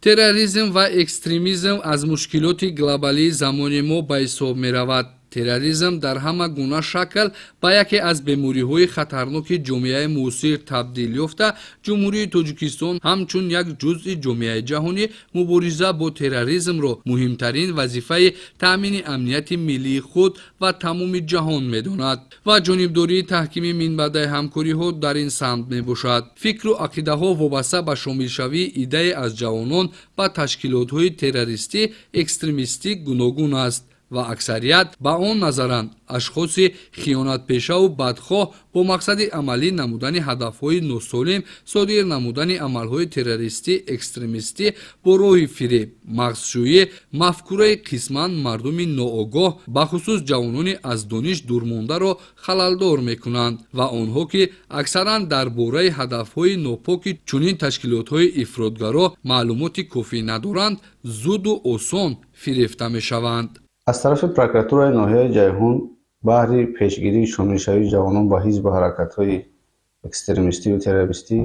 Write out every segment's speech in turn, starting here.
Терроризм ва экстремизм аз мушкилоти глобалии замони мо ба ҳисоб меравад. Терроризм дар ҳама гуна шакл ба яке аз бемориҳои хатарноки ҷомеаи муосир табдил ёфта, Ҷумҳурии Тоҷикистон ҳамчун як ҷузъи ҷомеаи ҷаҳонӣ мубориза бо терроризмро муҳимтарин вазифаи таъмини амнияти миллии худ ва тамоми ҷаҳон медонад ва ҷонибдории таҳкими минбаъдаи ҳамкориҳо дар ин самт мебошад. Фикру ақидаҳо вобаста ба шомилшавии иддае аз ҷавонон ба ташкилотҳои террористӣ, экстремистӣ гуногун аст ва аксарият ба он назаранд, ашхоси хиёнатпешаву бадхоҳ бо мақсади амалӣ намудани ҳадафҳои носолим содир намудани амалҳои террористӣ, экстремистӣ бо роҳи фиреб, мағзшӯӣ, мафкураи қисман мардуми ноогоҳ, бахусус ҷавонони аз дониш дурмондаро халалдор мекунанд ва онҳо, ки аксаран дар бораи ҳадафҳои нопоки чунин ташкилотҳои ифротгаро маълумоти кофӣ надоранд, зуду осон фирефта мешаванд. Аз тарафи прокуратураи ноҳияи Ҷайҳун баҳри пешгирии шомилшавии ҷавонон ба ҳизбу ҳаракатҳои экстремистию террористӣ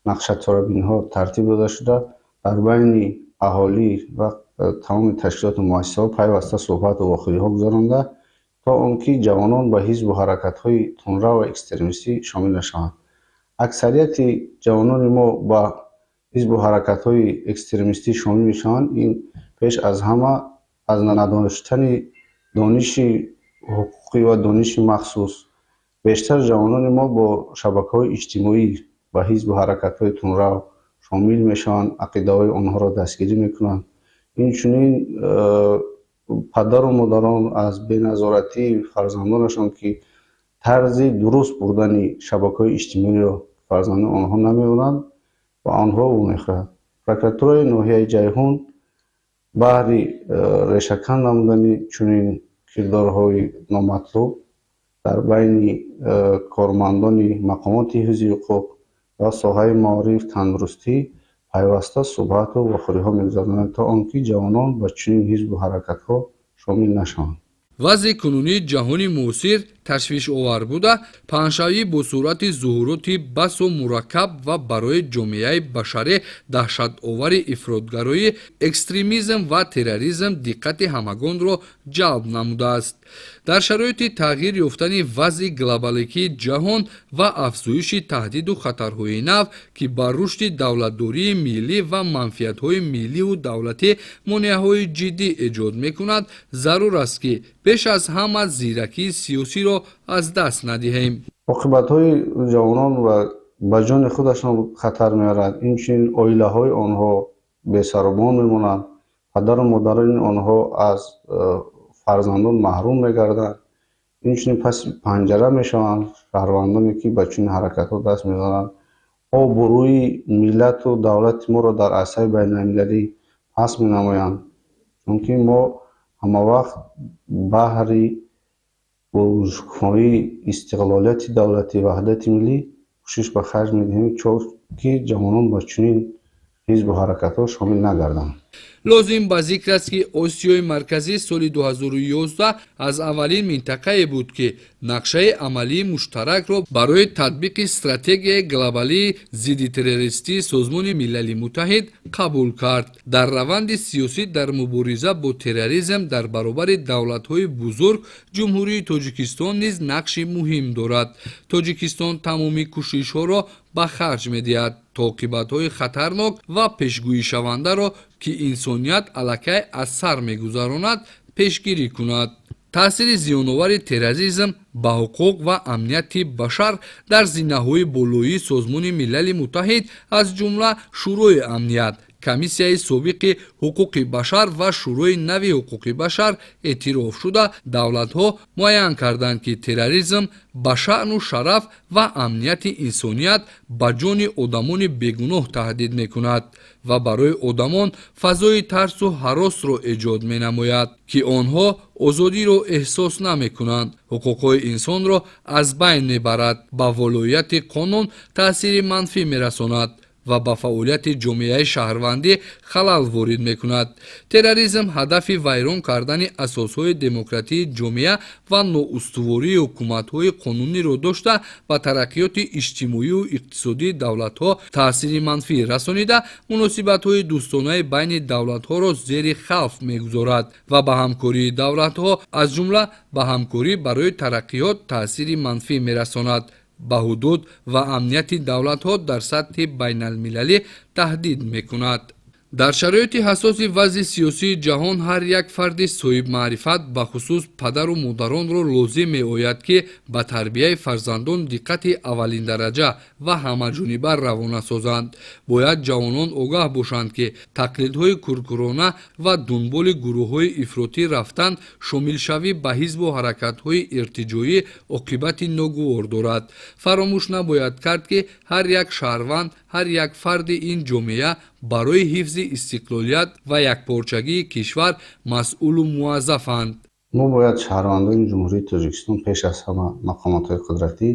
нақшаторабинҳо тартиб дода шуда, дар байни аҳолӣ ва тамоми ташкилоту муассисаҳо пайваста суҳбату вохӯриҳо гузаронда, то он ки ҷавонон ба ҳизбу ҳаракатҳои тундрав ва экстремистӣ шомил нашаванд. Аксарияти ҷавонони мо ба ҳизбу ҳаракатҳои экстремистӣ шомил мешаванд. Ин пеш аз ҳама аз надоштани дониши ҳуқуқӣ ва дониши махсус. Бештар ҷавонони мо бо шабакаҳои иҷтимоӣ ба ҳизбу ҳаракатҳои тундрав шомил мешаванд, ақидаҳои онҳоро дастгирӣ мекунанд. Инчунин падару модарон аз беназоратии фарзандонашон, ки тарзи дуруст бурдани шабакаҳои иҷтимоиро фарзандони онҳо намедонанд, ба онҳо вомехӯрад. Прокуратураи ноҳияи Ҷайҳун баҳри решакан намудани чунин кирдорҳои номатлуб дар байни кормандони мақомоти ҳифзи ҳуқуқ ва соҳаи маориф, тандурустӣ пайваста суҳбату вохӯриҳо мегузаронад, то он ки ҷавонон ба чунин ҳизбу ҳаракатҳо шомил нашаванд. Вазъи кунунии ҷаҳони муосир ташвишовар буда, паҳншавӣ бо суръати зуҳуроти басо мураккаб ва барои ҷомеаи башарӣ даҳшатовари ифротгароӣ, экстремизм ва терроризм диққати ҳамагонро ҷалб намудааст. Дар шароити тағйир ёфтани вазъи глобаликии ҷаҳон ва афзоиши таҳдиду хатарҳои нав, ки ба рушди давлатдории миллӣ ва манфиатҳои милливу давлатӣ монеаҳои ҷиддӣ эҷод мекунад, зарур аст, ки пеш аз ҳама зиракии сиёсиро аз даст надиҳем. Оқибатҳои ҷавонон ва ба ҷони худашон хатар меорад, инчунин оилаҳои онҳо бесарубон мемонанд, падару модарони онҳо аз фарзандон маҳрум мегарданд, инчунин паси панҷара мешаванд. Шаҳрвандоне, ки ба чунин ҳаракатҳо даст мезананд, обрӯи миллату давлати моро дар арсаи байналмилалӣ паст менамоянд, чунки мо ҳамавақт баҳри шукуфоии истиқлолияти давлатӣ, ваҳдати миллӣ кӯшиш ба харҷ медиҳем, ки ҷавонон ба чунин ҳизбу ҳаракатҳо шомил нагарданд. Лозим ба зикр аст, ки Осиёи Марказӣ соли 2011 аз аввалин минтақае буд, ки нақшаи амалии муштаракро барои татбиқи стратегияи глобалии зидди террористии Созмони Милали Муттаҳид қабул кард. Дар раванди сиёсӣ дар мубориза бо терроризм дар баробари давлатҳои бузург Ҷумҳурии Тоҷикистон низ нақши муҳим дорад. Тоҷикистон тамоми кӯшишҳоро ба харҷ медиҳад, то оқибатҳои хатарнок ва пешгӯишавандаро, ки инсоният аллакай аз сар мегузаронад, пешгирӣ кунад. Таъсири зиёновари терроризм ба ҳуқуқ ва амнияти башар дар зинаҳои болоии Созмони Милали Муттаҳид, аз ҷумла Шӯрои Амният, Комиссияи собиқи ҳуқуқи башар ва Шӯрои нави ҳуқуқи башар эътироф шуда, давлатҳо муайян карданд, ки терроризм ба шаъну шараф ва амнияти инсоният, ба ҷони одамони бегуноҳ таҳдид мекунад ва барои одамон фазои тарсу ҳаросро эҷод менамояд, ки онҳо озодиро эҳсос намекунанд, ҳуқуқҳои инсонро аз байн мебарад, ба волоияти қонун таъсири манфӣ мерасонад. ва ба фаъолияти ҷомеаи шаҳрвандӣ халал ворид мекунад. Терроризм ҳадафи вайрон кардани асосҳои демократии ҷомеа ва ноустувории ҳукуматҳои қонуниро дошта, ба тараққиёти иҷтимоию иқтисодии давлатҳо таъсири манфӣ расонида, муносибатҳои дӯстонаи байни давлатҳоро зери хавф мегузорад ва ба ҳамкории давлатҳо, аз ҷумла ба ҳамкорӣ барои тараққиёт таъсири манфӣ мерасонад, ба ҳудуд ва амнияти давлатҳо дар сатҳи байналмилалӣ таҳдид мекунад. Дар шароити ҳассоси вазъи сиёсии ҷаҳон ҳар як фарди соҳибмаърифат, бахусус падару модаронро лозим меояд, ки ба тарбияи фарзандон диққати аввалиндараҷа ва ҳамаҷониба равона созанд. Бояд ҷавонон огаҳ бошанд, ки тақлидҳои куркӯрона ва дунболи гурӯҳҳои ифротӣ рафтан, шомилшавӣ ба ҳизбу ҳаракатҳои иртиҷоӣ оқибати ногувор дорад. Фаромӯш набояд кард, ки ҳар як шаҳрванд, ҳар як фарди ин ҷомеа барои ҳифзи истиқлолият ва якпорчагии кишвар масъулу муваззафанд. Мо бояд шаҳрвандони Ҷумҳурии Тоҷикистон, пеш аз ҳама мақомотҳои қудратӣ,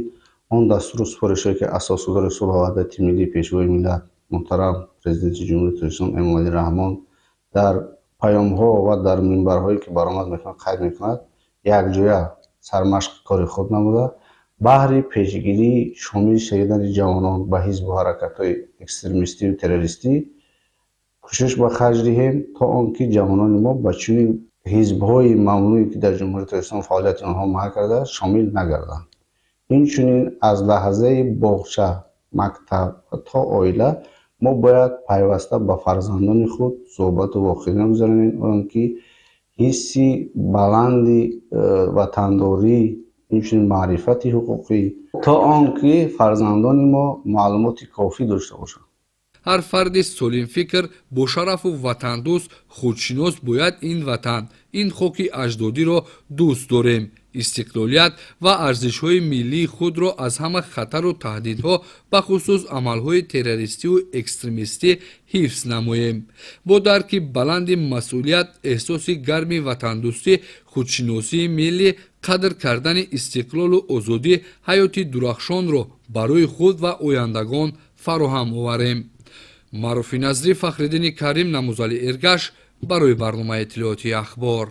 он дастуру супоришҳое, ки Асосгузори сулҳу ваҳдати миллӣ, Пешвои миллат, муҳтарам Президенти Ҷумҳурии Тоҷикистон Эмомалӣ Раҳмон дар паёмҳо ва дар минбарҳое, ки баромад мекунад, қайд мекунад, якҷоя сармашқи кори худ намуда, баҳри пешгирии шомил шудани ҷавонон ба ҳизбу ҳаракатҳои экстремистию террористӣ кӯшиш ба харҷ диҳем, то он ки ҷавонони мо ба чунин ҳизбҳои мамнӯе, ки дар Ҷумҳурии Тоҷикистон фаъолияти онҳо манъ кардааст, шомил нагарданд. Инчунин аз лаҳзаи боғча, мактаб то оила мо бояд пайваста ба фарзандони худ суҳбату вохӯрӣ гузаронем, он ки ҳисси баланди ватандорӣ, инчунин маърифати ҳуқуқӣ, то он ки фарзандони мо маълумоти кофӣ дошта бошанд. Ҳар фарди солимфикр, бошарафу ватандӯст, худшинос бояд ин ватан, ин хоки аҷдодиро дӯст дорем, истиқлолият ва арзишҳои миллии худро аз ҳама хатару таҳдидҳо, бахусус амалҳои террористиву экстремистӣ ҳифз намоем. Бо дарки баланди масъулият, эҳсоси гарми ватандӯстӣ, худшиносии миллӣ, қадр кардани истиқлолу озодӣ ҳаёти дурахшонро барои худ ва ояндагон фароҳам оварем. Маъруфи Назрӣ, Фахриддини Карим, Намузали Эргаш барои барномаи иттилоотии Ахбор.